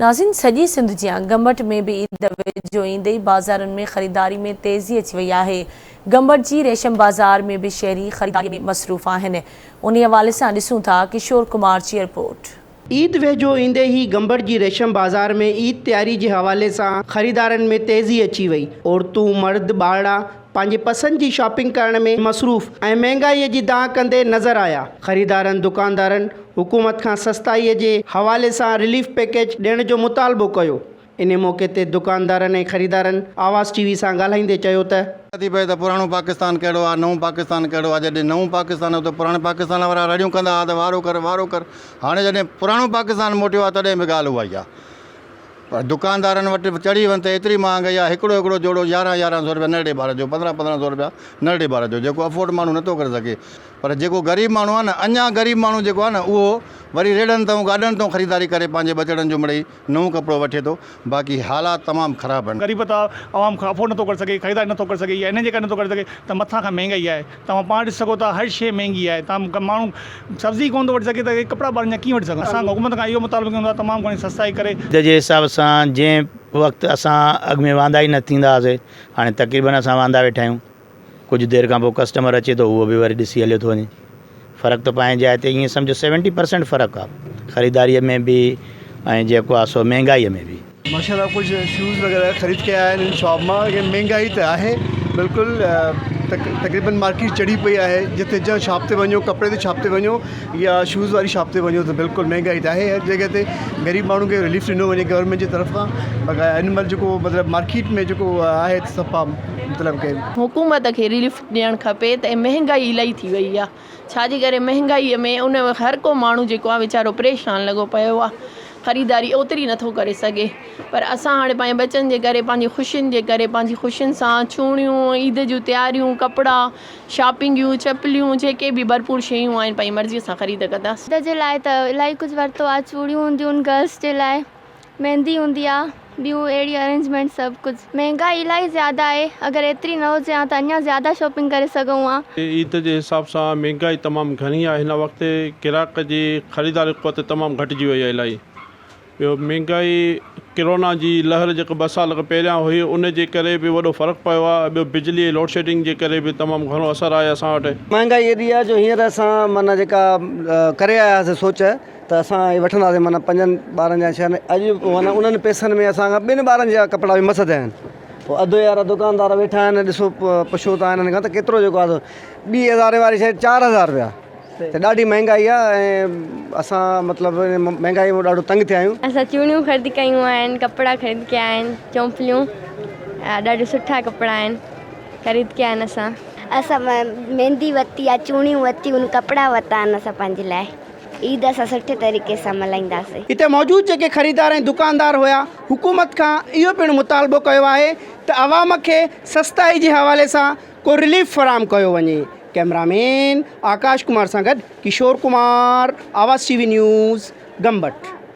ناظرين سڄي سنڌ جيان گمبٽ ۾ به عيد ويجهو ايندي ئي بازارن ۾ خريداري ۾ تيزي اچي وئي آهي. گمبٽ جي ريشم بازار ۾ به شهري خريداري ۾ مصروف آهن. انهي حوالي سان ڏسون ٿا ڪشور ڪمار جي رپورٽ. عيد ويجهو ايندي ئي گمبٽ جي ريشم بازار ۾ عيد تياري جي حوالي سان خريدارن ۾ تيزي اچي وئي. عورتون، مرد، ٻارڙا پنهنجي پسند جي شاپنگ ڪرڻ ۾ مصروف ۽ مهنگائي جي دانهن ڪندي نظر آيا. خريدارن دڪاندارن حڪومت کان سستائي جي حوالي سان رليف پيڪيج ڏيڻ جو مطالبو ڪيو. انهي موقعي تي دڪاندارن ۽ خريدارن آواز ٽي وي سان ڳالهائيندي چيو ته. ٿي پئي ته پراڻو پاڪستان ڪهڙو آهي نئون پاڪستان ڪهڙو آهي جڏهن نئون پاڪستان هو ته پراڻي پاڪستان وارا رڙيون ڪندا هئا ته وارو ڪر وارو ڪر هاڻي جڏهن پراڻو پاڪستان موٽيو آهي تڏهن به ڳالهه اها ئي آهي پر دڪاندارن وٽ چڙهي وڃ ته ايتري مهانگائي آهي هڪڙو هڪڙو جوڙو يارهن يارهن سو رپيا ننڍڙي ٻار جو پندرهن پندرهن سو رپيا ننڍڙي ٻار جو جيڪو افورڊ ماڻهو نٿو ڪري سگهي پر جيڪو غريب ماڻهو آهي نه اڃا غريب ماڻهو جيڪو آهي نه اهو وري ريڙهن تئون گاڏن تئون خريداري ڪري پنهنجي ٻچڙن جو مڙئي نئون ڪپڙو وٺي ٿو باقي حالات تمام خراب آهن. غريب ته عوام افورڊ نٿو ڪري سگهي خريداري نٿو ڪري سگهي يا انهن جي ڪري نٿو ڪري سگهي ته مٿان کان مهنگائي آهي توهان پاڻ ڏسي سگهو ٿا هر شيء مهنگي آهي توهان ماڻهو سبزي ڪونه ٿو وٺي سگهي ته ڪپڙا ٻارن جا ڪيئن وٺي سگهن اسان حڪومت کان اهو مطالبو ڪيون ٿا تمام گهڻي سستائي ڪري. عيد جي حساب سان جنهن وقت اسان اڳ ۾ واندا ئي نه ٿيندا هئاسي هاڻي تقريبن اسان واندا ويٺا آهيون. ڪجهه دير کان پوء ڪسٽمر اچي ٿو اهو به وري ڏسي هليو ٿو وڃي. فرق ته پنهنجي جاء تي ائين سمجهو سيونٽي پرسينٽ فرق آ خريداريء ۾ به ۽ جيڪو آ سو مهنگائيء ۾ به. ماشاء الله ڪجهه شوز وغيره خريد ڪيا آهن ان شاپ مان ليڪن مهنگائي ته آهي بلڪل تقريبن مارڪيٽ چڙهي پئي آهي جتي جنهن شاپ تي وڃو ڪپڙي جي شاپ تي وڃو يا شوز واري شاپ تي وڃو ته بلڪل مهنگائي ته آهي هر جڳهه تي غريب ماڻهو کي رليف ڏنو وڃي گورنمينٽ جي طرف کان بقايا هن مهل جيڪو مطلب مارڪيٽ ۾ جيڪو آهي صفا مطلب ڪي. حڪومت کي رليف ڏيڻ کپي ته مهنگائي الائي ٿي وئي آ ڇا جي ڪري مهنگائي ۾ ان هر ڪو ماڻهو جيڪو آ ويچارو پريشان لڳو پيو آ خريداري اوتري نٿو ڪري سگهي پر اسان هاڻي پنهنجي ٻچن جي ڪري پنهنجي خوشين جي ڪري پنهنجي خوشين سان چوڙيون عيد جون تياريون ڪپڙا شاپنگيون چپليون جيڪي به ڀرپور شيون آهن پنهنجي مرضي سان خريد ڪنداسين. عيد جي لاء ته الاهي ڪجهه ورتو آ چوڙيون هونديون آهن گرلس جي لاء ميندي هوندي آ ٻيون اهڙي ارينجمينٽ سڀ ڪجهه مهنگائي الاهي زياده آهي اگر ايتري نه هجي ها ته اڃا زياده شاپنگ ڪري سگهون ها. عيد جي حساب سان مهنگائي تمام گهڻي آهي هن وقت گراهڪ جي خريداري قوت تمام گهٽجي وئي آهي الاهي ٻيو مهنگائي ڪرونا جي لهر جيڪا ٻه سال کان پهريان هئي ان جي ڪري به وڏو فرق پيو آهي ٻيو بجلي جي لوڊشيڊنگ جي ڪري به تمام گهڻو اثر آهي اسان وٽ. مهنگائي ايڏي آهي جو هينئر اسان معنيٰ جيڪا ڪري آيا هئاسين سوچ ته اسان اهي وٺنداسين معنيٰ پنجن ٻارن جا ڇهن اڄ معنيٰ انهن پئسن ۾ اسان کان ٻن ٻارن جا ڪپڙا به مس ٿيا آهن پوء اڌ يار دڪاندار ويٺا آهن ڏسو پڇو ٿا هنن کان ته ڪيترو جيڪو آهي سو ٻي هزاري واري شيء 4000 رپيا ته ڏاڍي مهنگائي آهي ۽ اسان مطلب مهنگائي ۾ ڏاڍو تنگ ٿيا آهيون. اسان چوڙيون خريد ڪيون آهن ڪپڙا خريد ڪيا آهن چونپليون ڏاڍا سٺا ڪپڙا آهن خريد ڪيا آهن اسان. اسان ميندي ورتي آهي چوڙيون ورتيون ڪپڙا ورتا آهن اسان پنهنجي لاء. عيد اسان سٺي طريقي سان ملهائينداسين. هتي موجود جيڪي خريدار ۽ دڪاندار هيا حڪومت کان اهو پڻ مطالبو ڪيو آهي ته عوام کي سستائي جي حوالي سان ڪو رليف فراهم ڪيو وڃي. ڪئميرا مين آڪاش ڪمار سان گڏ Kishore Kumar, Awaz T V news, Gambat.